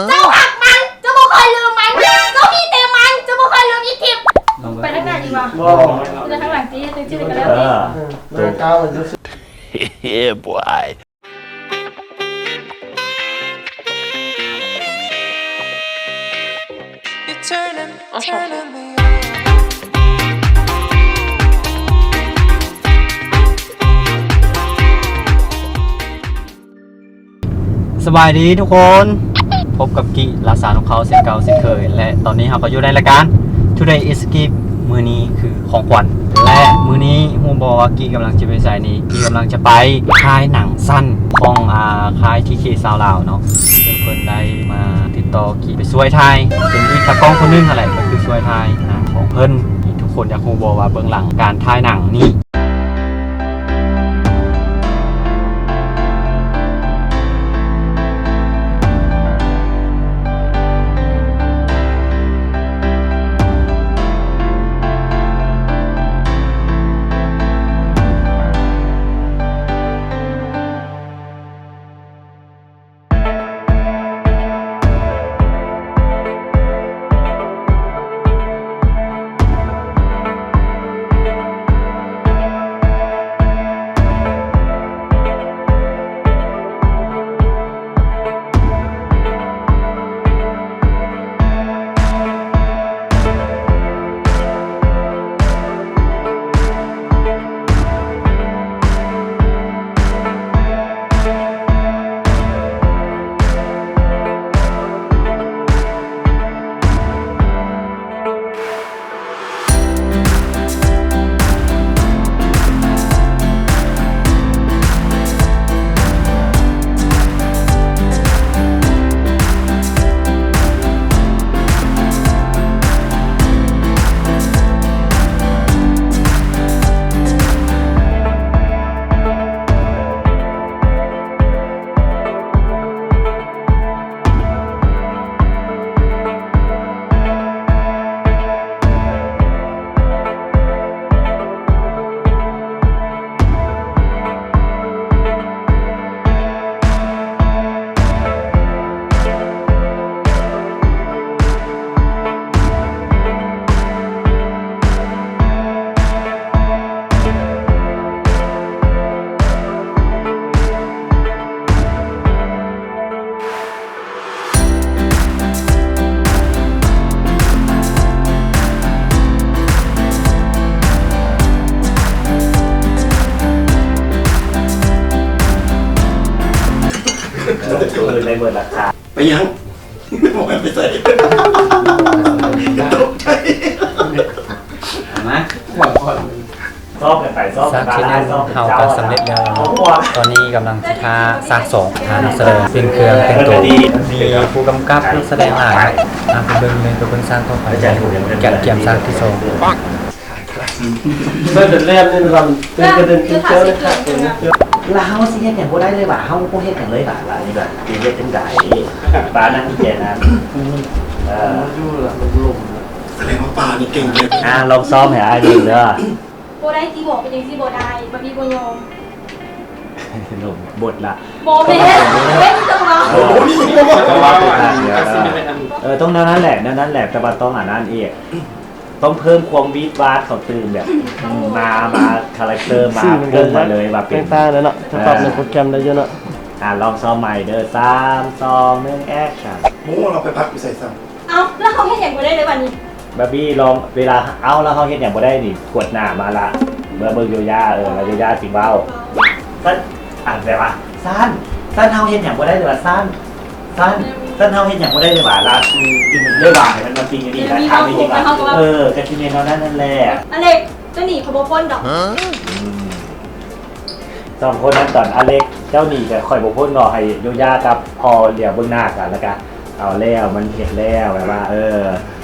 ເຈົ້າຮັກມັນ ເຈົ້າບໍ່ເຄີຍລືມມັນ ເຈົ້າມີແຕ່ມັນ ເຈົ້າບໍ່ເຄີຍລືມອີກທິບ. ໄປທາງໜ້າດີກວ່າ ບໍ່ ໄປທາງຫຼັງຕິ ຈັ່ງຊີ້ກໍແລ້ວຕິ. ເອີ ເອີ Yeah boy. ສະບາຍດີທຸກຄົນ ພົບກັບກິ ລາວສາວນົກເຂົາ ເຊັ່ນເກົ່າເຊັ່ນເຄີຍ ແລະ ຕອນນີ້ເຮົາກໍຢູ່ໃນລາຍການ Today is Gift ມື້ນີ້ຄືຂອງຂວັນ ແລະ ມື້ນີ້ຮູ້ບໍ່ວ່າກິກຳລັງຈະໄປໃສນີ້? ກິກຳລັງຈະໄປຖ່າຍໜັງສັ້ນຂອງ ອ່າ ຄ້າຍ ທີເຄ ຊາວລາວເນາະ ເຊິ່ງເພິ່ນໄດ້ມາຕິດຕໍ່ກິໄປຊ່ວຍຖ່າຍ ເປັນອີກຕາກ້ອງຄົນໜຶ່ງຫັ້ນແຫຼະ ກໍຄືຊ່ວຍຖ່າຍໜັງຂອງເພິ່ນ. ທຸກຄົນຢາກຮູ້ບໍ່ວ່າເບື້ອງຫຼັງການຖ່າຍໜັງນີ້? ໄດ້ເບິດລາຄາ. ໄປຫຍັງ? ບໍ່ແມ່ນໄປໃສ? ຕົກໃຈ. ມາ ຊອບກັນໄປຊອບກັນມາ ຊອບກັນເຈົ້າ ເຮົາກໍສຳເລັດແລ້ວເນາະ. ຕອນນີ້ກຳລັງຊິຖ້າສາກສອງ ຖ້ານັກສະແດງ ປ່ຽນເຄື່ອງແຕ່ງໂຕ ມີຜູ້ກຳກັບ ນັກສະແດງຫຼາຍ. ອ່າ ໄປເບິ່ງເລີຍ ໄປເບິ່ງສາກຕໍ່ໄປ ກຽມສາກທີສອງ. ເພິ່ນແລ່ນໃນລຳ ເປັນກະເດັນເປັນເຈົ້າເລີຍ. ລະເຮົາຊິເຮັດຫຍັງບໍ່ໄດ້ເລີຍຫວາ? ເຮົາບໍ່ເຮັດຫຍັງເລີຍຫວາ? ລະນີ້ແບບຊິເຮັດຈັ່ງໃດ? ປານນັ້ນແກນັ້ນ ເອີ ຢູ່ລະລົມ ສະແດງວ່າປານີ້ເກັ່ງເລີຍ. ອ່າ ລອງຊ້ອມໃຫ້ອ້າຍເບິ່ງເດີ. ບໍ່ໄດ້ຕິ ບອກເປັນຫຍັງຊິບໍ່ໄດ້? ບາບີບໍ່ຍອມ. ລົມ ບົດລະ ບໍ່ແມ່ນ ເອີ ຕ້ອງແນວນັ້ນແຫຼະ ແນວນັ້ນແຫຼະ ແຕ່ວ່າຕ້ອງອັນນັ້ນອີກ. ຕ້ອງເພີ່ມຄວາມວີດວາດເຂົ້າຕື່ມ ແບບ ອືມ ມາ ມາຄາແຣັກເຕີ ມາເຄິ່ງມາເລີຍວ່າເປັນຕ່າງໆເນາະ. ຖ້າປັບໃນໂປຣແກຣມໄດ້ຢູ່ເນາະ. ອ່າ ລອງຊ້ອມໃໝ່ເດີ ສາມ ສອງ ໜຶ່ງ ແອັກຊັນ. ໂອ້ ເຮົາໄປພັກຢູ່ໃສຊ້ຳ? ເອົ້າ ແລ້ວເຮົາເຮັດຫຍັງບໍ່ໄດ້ເລີຍບາດນີ້? ບາບີລອງ ເວລາ ເອົ້າ ແລ້ວເຮົາເຮັດຫຍັງບໍ່ໄດ້ນີ້ ກວດໜ້າມາລະ ເມື່ອເບິ່ງໂຍຢາ ເອີ ແລ້ວໂຍຢາຊິເວົ້າ. ຊັ້ນ ອ່າ ແປວ່າ ຊັ້ນ ຊັ້ນເຮົາເຮັດຫຍັງບໍ່ໄດ້ເລີຍວ່າ ຊັ້ນ ຊັ້ນ ຊັ້ນເຮົາເຮັດຫຍັງບໍ່ໄດ້ເລີຍຫວາລະ? ອືມ ເລີຍຫວາໃຫ້ມັນມາປິ່ງຢູ່ນີ້ລະ ຖາມຈິງໆວ່າ ເອີ ກະຊິແມ່ນແນວນັ້ນຫັ້ນແຫຼະ. ອາເລັກ ເຈົ້າໜີຂ້ອຍບໍ່ພົ້ນດອກ. ອືມ ສອງຄົນນັ້ນຕອນອາເລັກ ເຈົ້າໜີກະຂ້ອຍບໍ່ພົ້ນເນາະ ໃຫ້ໂຍຢາກັບພໍ່ຫຼຽວເບິ່ງໜ້າກັນ ລະກະເອົາແລ້ວ ມັນເຮັດແລ້ວ ແບບວ່າ ເອີ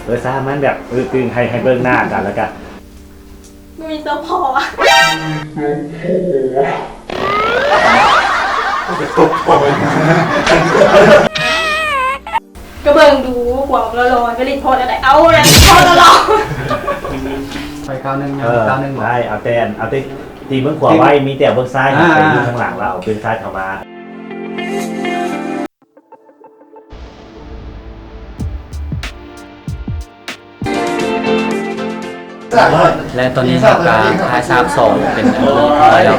ເອີ ຊ່າງມັນ ແບບ ເອີ ຕຶງໃຫ້ ໃຫ້ເບິ່ງໜ້າກັນ ລະກະ ບໍ່ມີເຈົ້າພໍ່. ກະເບິ່ງດູ ພວກຫຼໍ່ໆ ກະຫຼິ້ນພໍດແລ້ວໄດ໋. ເອົາແລ້ວ ພໍດແລ້ວ. ໄປຄາວໜຶ່ງ ເອີ ຄາວໜຶ່ງ ໄດ້ ເອົາແຕ່ ເອົາແຕ່ຕີເບິ່ງຂວາໄວ້ ມີແຕ່ເບິ່ງຊ້າຍ ອ່າ ໄປຢູ່ທາງຫຼັງລາວ ເບິ່ງຊ້າຍເຂົ້າມາ. ແລະຕອນນີ້ເຮົາກໍຖ່າຍສາກສອງເປັນອັນເລີຍແລ້ວ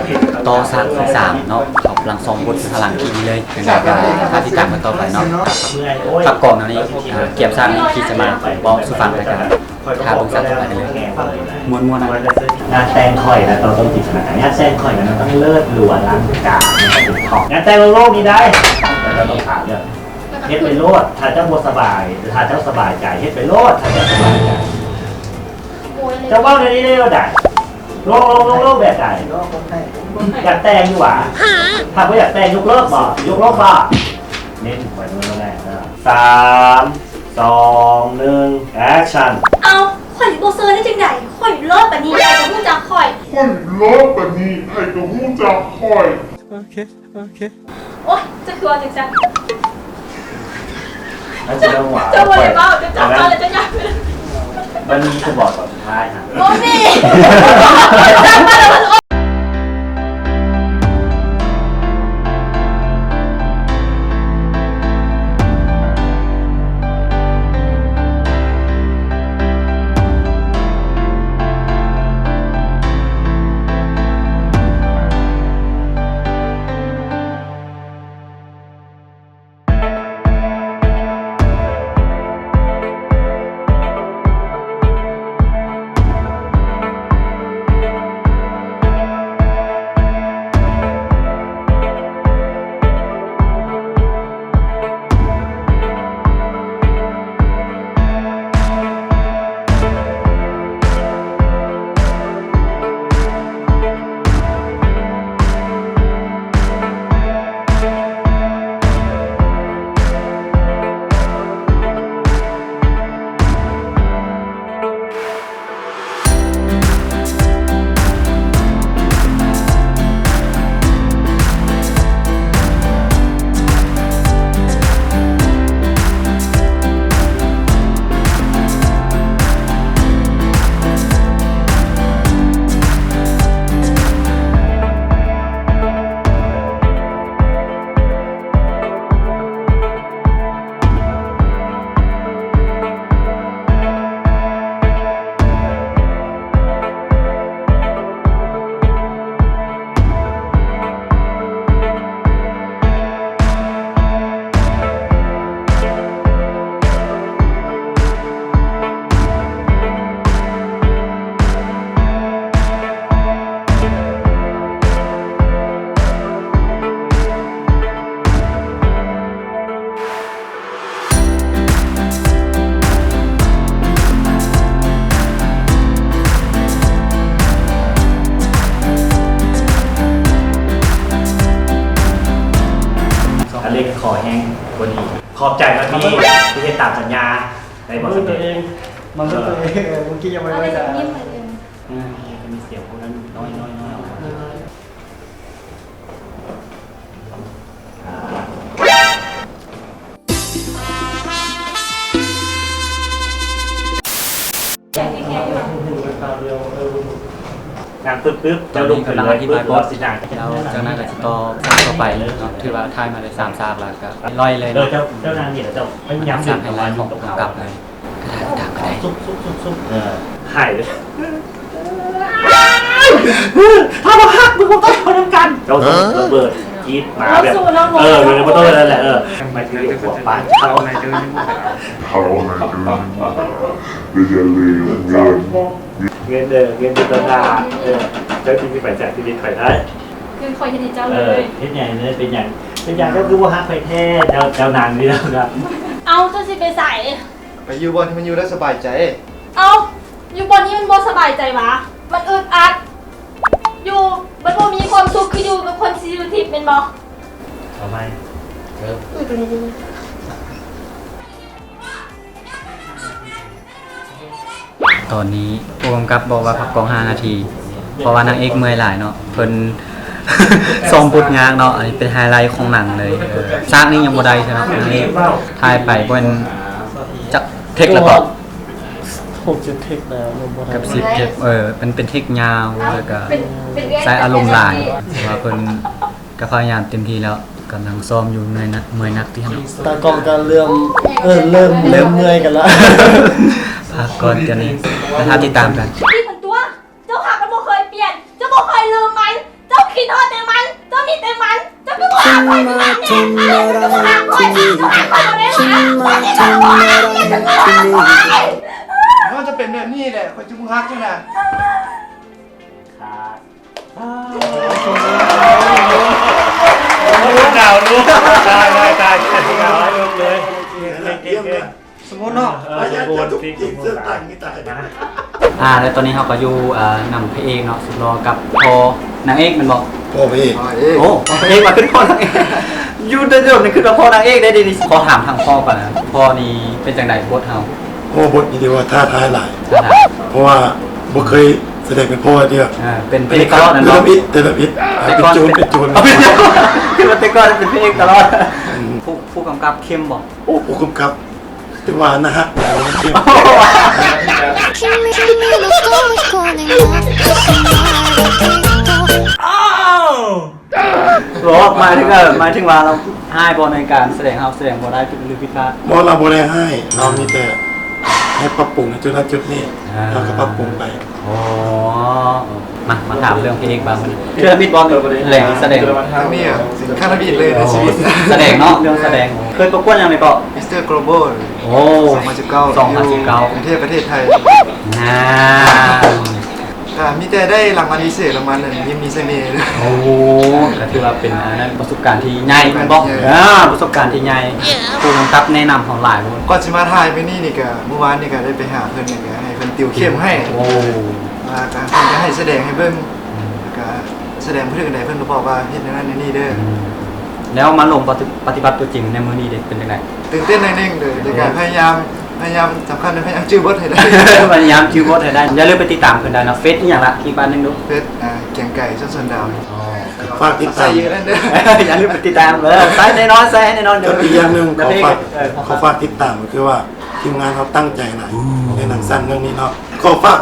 ຕໍ່ສາກທີສາມເນາະ ເຂົາກຳລັງຊ້ອມບົດຢູ່ຂ້າງຫຼັງທີ່ນີ້ເລີຍ. ຈັ່ງໃດກໍຖ້າຕິດຕາມກັນຕໍ່ໄປເນາະ. ພັກກ່ອນເນາະນີ້ ອ່າ ກຽມສາກທີ່ຈະມາເວົ້າສູ່ຟັງ ແລ້ວກໍຖ້າເບິ່ງສາກຕໍ່ໄປເລີຍ. ມ່ວນໆນະ. ງານແຕ່ງຂ້ອຍນະ ຕ້ອງ ຕ້ອງຈິນຕະນາການ ງານແຕ່ງຂ້ອຍນະ ມັນຕ້ອງເລີດຫຼວອະລັງການ ງານແຕ່ງໂລກນີ້ໄດ້ ແຕ່ເຈົ້າຕ້ອງຖ້າເລື່ອງ ເຮັດໄປໂລດ ຖ້າເຈົ້າບໍ່ສະບາຍ ຖ້າເຈົ້າສະບາຍໃຈ ເຮັດໄປໂລດ ຖ້າເຈົ້າສະບາຍໃຈ. ເຈົ້າເວົ້າແນວນີ້ໄດ້ແນວໃດ? ໂລກ ໂລກ ໂລກ ໂລກແບບໃດ? ຢາກແຕ່ງຢູ່ຫວາ? ຖ້າບໍ່ຢາກແຕ່ງ ຍົກເລີກບໍ່? ຍົກເລີກບໍ່? ເນັ້ນໄປໂລດແລ້ວ. ສາມ ສອງ ໜຶ່ງ ແອັກຊັນ. ເອົ້າ ຂ້ອຍຊິບໍ່ເຊີນໄດ້ຈັ່ງໃດ? ຂ້ອຍເລີດປານນີ້ ໃຜກໍຮູ້ຈັກຂ້ອຍ. ຂ້ອຍເລີດປານນີ້ ໃຜກໍຮູ້ຈັກຂ້ອຍ. ໂອເຄ ໂອເຄ. ໂອ້ຍ ເຈົ້າຄືວ່າຈັ່ງຊັ້ນ? ເຈົ້າ ເຈົ້າບໍ່ໄດ້ເວົ້າ ເຈົ້າຈັບມາແລ້ວເຈົ້າຢາກ ມັນມີຜູ້ບອກຕອນສຸດທ້າຍຫັ້ນ. ບໍ່ມີ. ອາເລັກ ຂໍແຮງກວ່ານີ້. ຂອບໃຈມາກທີ່ ທີ່ເຮັດຕາມສັນຍາ ໄດ້ບໍ່? ມາເບິ່ງຕົວເອງ ມາເບິ່ງຕົວເອງ. ເອີ ເມື່ອກີ້ຍັງບໍ່ໄດ້ເບິ່ງ ເອີ ຈະມີສຽງພວກນັ້ນນ້ອຍໆ ເອີ. ນັ່ງປຶບໆ ເຈົ້າລຸກຂຶ້ນເລີຍ ປຶບ ເຮົາຊິນັ່ງ ແລ້ວຈາກນັ້ນກໍຊິຕໍ່ສາກຕໍ່ໄປເນາະ. ຖືວ່າຖ່າຍມາໄດ້ສາມສາກແລ້ວ ກໍລອຍເລີຍເນາະ. ເຈົ້າ ເຈົ້ານັ່ງນີ້ແລ້ວ ເຈົ້າພະຍາຍາມດຶງເອົາມາຢູ່ກັບເຮົາ ກໍໄດ້ ກໍໄດ້ ຕິດຕາມກໍໄດ້. ຊຸບໆໆ ເອີ ໄຫ້ ຖ້າບໍ່ຮັກ ມຶງບໍ່ຕ້ອງເຂົ້ານຳກັນ. ເຈົ້າຕ້ອງລະເບີດກຣີດມາແບບ ເອີ ບໍ່ຕ້ອງນັ້ນແຫຼະ ເອີ ມາຖືກຫົວປານເຂົາ ເຂົາໃຫ້ຕື່ນ ແລະ ຢ່າລືມເງິນ ເງິນ ເອີ ເງິນຢູ່ຕໍ່ໜ້າ ເອີ ເຈົ້າຊິໄປໃສຊີວິດຂ້ອຍໄດ້ ເງິນຂ້ອຍເຮັດໃຫ້ເຈົ້າເລີຍ. ເຮັດຫຍັງເລີຍ ເປັນຫຍັງ ເປັນຫຍັງເຈົ້າຄືບໍ່ຮັກຂ້ອຍແທ້? ເຈົ້າ ເຈົ້ານັ່ງນີ້ແລ້ວ ເອົ້າ ເຈົ້າຊິໄປໃສ? ໄປຢູ່ບ່ອນທີ່ມັນຢູ່ແລ້ວສະບາຍໃຈ. ເອົ້າ ຢູ່ບ່ອນນີ້ມັນບໍ່ສະບາຍໃຈຫວາ? ມັນອຶດອັດ ຢູ່ມັນບໍ່ມີຄວາມສຸກ ຄືຢູ່ກັບຄົນທີ່ຢູ່ທິບແມ່ນບໍ່? ເອົາໃໝ່ ເອີ ຕອນນີ້ຜູ້ກຳກັບບອກວ່າພັກກອງຫ້ານາທີ ເພາະວ່ານາງເອກເມື່ອຍຫຼາຍເນາະ ເພິ່ນຊ້ອມບົດຍາກເນາະ. ອັນນີ້ເປັນໄຮໄລຂອງໜັງເລີຍ. ເອີ ສາກນີ້ຍັງບໍ່ໄດ້ເທື່ອເນາະ ນາງເອກຖ່າຍໄປບໍ່ແມ່ນຈັກເທັກແລ້ວກໍ ຫົກເຈັດເທັກແລ້ວ ລົມບໍ່ໄດ້ ກັບສິບເທັກ. ເອີ ມັນເປັນເທັກຍາວ ແລ້ວກໍໃຊ້ອາລົມຫຼາຍ ເພາະວ່າເພິ່ນກໍພະຍາຍາມເຕັມທີ່ແລ້ວ ກຳລັງຊ້ອມຢູ່ ເມື່ອຍໜັກ ເມື່ອຍໜັກຕິຫັ້ນ. ຕາກ້ອງກໍເລີ່ມ ເອີ ເລີ່ມ ເລີ່ມເມື່ອຍກັນລະ ພັກກ່ອນຕອນນີ້ ແລ້ວຖ້າຕິດຕາມກັນ. มาทำอะไรที่นี่ ฉันมาทำอะไรที่นี่ มันจะเป็นแบบนี้แหละ ข้อยจึงบ่ฮักเจ้านะ ดາວລຸກ ຕາຍ ຕາຍ ຕາຍ ດາວລຸກເລີຍ ເກັ່ງໆ ເກັ່ງໆ ສົມມຸດເນາະ ເອີ ສົມມຸດ ເອີ ແລ້ວຕອນນີ້ເຮົາກໍຢູ່ ເອີ ນຳພະເອກເນາະ ສຸດຫຼໍ່ກັບພໍ່ນາງເອກແມ່ນບໍ່? ພໍ່ພະເອກ ໂອ້ ພໍ່ພະເອກ ວ່າເປັນພໍ່ນາງເອກ ຢູ່ແຕ່ດົນນີ້ຄືວ່າພໍ່ນາງເອກໄດ້ເດນີ້ ຂໍຖາມທາງພໍ່ກ່ອນນະ ພໍ່ນີ້ເປັນຈັ່ງໃດບົດເຮົາ? ໂອ້ ບົດນີ້ຖືວ່າທ້າທາຍຫຼາຍ ທ້າທາຍ ເພາະວ່າບໍ່ເຄີຍສະແດງເປັນພໍ່ເທື່ອ ເອີ ເປັນພະເອກຕະຫຼອດແມ່ນບໍ່? ເປັນໂຈນ ເປັນໂຈນ ເປັນໂຈນ ຄືວ່າແຕ່ກ່ອນເປັນພະເອກຕະຫຼອດ ອືມ ຜູ້ ຜູ້ກຳກັບເຂັ້ມບໍ່? ໂອ້ ຜູ້ກຳກັບ ຖືວ່າໜ້າຮັກຫຼາຍ ເຂັ້ມ 君の虜になってしまえばきっと ບໍ່ ໝາຍເຖິງ ເອີ ໝາຍເຖິງວ່າລາວຮ້າຍບໍ່ໃນການສະແດງ ເຮົາສະແດງບໍ່ໄດ້ ຜິດ ຫຼື ຜິດພາດ? ບໍ່ ລາວບໍ່ໄດ້ຮ້າຍ ລາວມີແຕ່ໃຫ້ປັບປຸງໃນຈຸດນັ້ນຈຸດນີ້ ອ່າ ເຮົາກໍປັບປຸງໄປ ອໍ ມາ ມາຖາມເລື່ອງເພງບາງມື້ນີ້ ເທື່ອທຳອິດບໍ່ ແຫຼງສະແດງ? ຄັ້ງນີ້ອະ ຄັ້ງທຳອິດເລີຍໃນຊີວິດ ສະແດງເນາະ ເລື່ອງສະແດງ ເຄີຍປະກວດຫຍັງແດ່ເກາະ? ມິສເຕີ ໂກລບອລ ໂອ້ ສອງພັນສິບເກົ້າ ຢູ່ ສອງພັນສິບເກົ້າ ກະເທດ ປະເທດໄທ ນາ ກະມີແຕ່ໄດ້ລາງວັນພິເສດ ລາງວັນນັ້ນຍິ້ມມີສະເໜ່ ໂອ້ ກະຖືວ່າເປັນອັນນັ້ນ ປະສົບການທີ່ໃຫຍ່ແມ່ນບໍ່? ເອີ ປະສົບການທີ່ໃຫຍ່ ຜູ້ກຳກັບແນະນຳເຮົາຫຼາຍບໍ່? ກ່ອນຊິມາຖ່າຍມື້ນີ້ນີ້ກະ ມື້ວານນີ້ກະໄດ້ໄປຫາເພິ່ນ ກະໃຫ້ເພິ່ນຕິວເຂັ້ມໃຫ້ ໂອ້ ວ່າກະເພິ່ນກະໃຫ້ສະແດງໃຫ້ເບິ່ງ ອືມ ກະສະແດງບໍ່ຖືກອັນໃດ ເພິ່ນກະບອກວ່າເຮັດແນວນັ້ນແນວນີ້ເດີ ອືມ ແລ້ວມາລົງປະຕິ ປະຕິບັດຕົວຈິງໃນມື້ນີ້ເດ ເປັນຈັ່ງໃດ? ຕື່ນເຕັ້ນໜ້ອຍໜຶ່ງເດີ ແຕ່ກະ ໂອ້ ພະຍາຍາມ ພະຍາຍາມ ສຳຄັນພະຍາຍາມຈື່ບົດໃຫ້ໄດ້ ພະຍາຍາມຈື່ບົດໃຫ້ໄດ້ ຢ່າລືມໄປຕິດຕາມເພິ່ນໄດ້ເນາະ ເຟສອີ່ຫຍັງລະ ອີກບາດໜຶ່ງດູ ເຟສ ອ່າ ແກງໄກ່ຊົນສວນດາວ ອໍ ຝາກຕິດຕາມ ໃສ່ຢູ່ນັ້ນເດີ ຢ່າລືມໄປຕິດຕາມ ເອີ ໃສ່ແນ່ນອນ ໃສ່ແນ່ນອນ ແລ້ວອີກຢ່າງໜຶ່ງ ເດີ ຂໍຝາກ ເອີ ຂໍຝາກຕິດຕາມກໍຄືວ່າ ທີມງານເຮົາຕັ້ງໃຈຫຼາຍ ອືມ ໃນໜັງສັ້ນເລື່ອງນີ້ເນາະ ຂໍຝາກ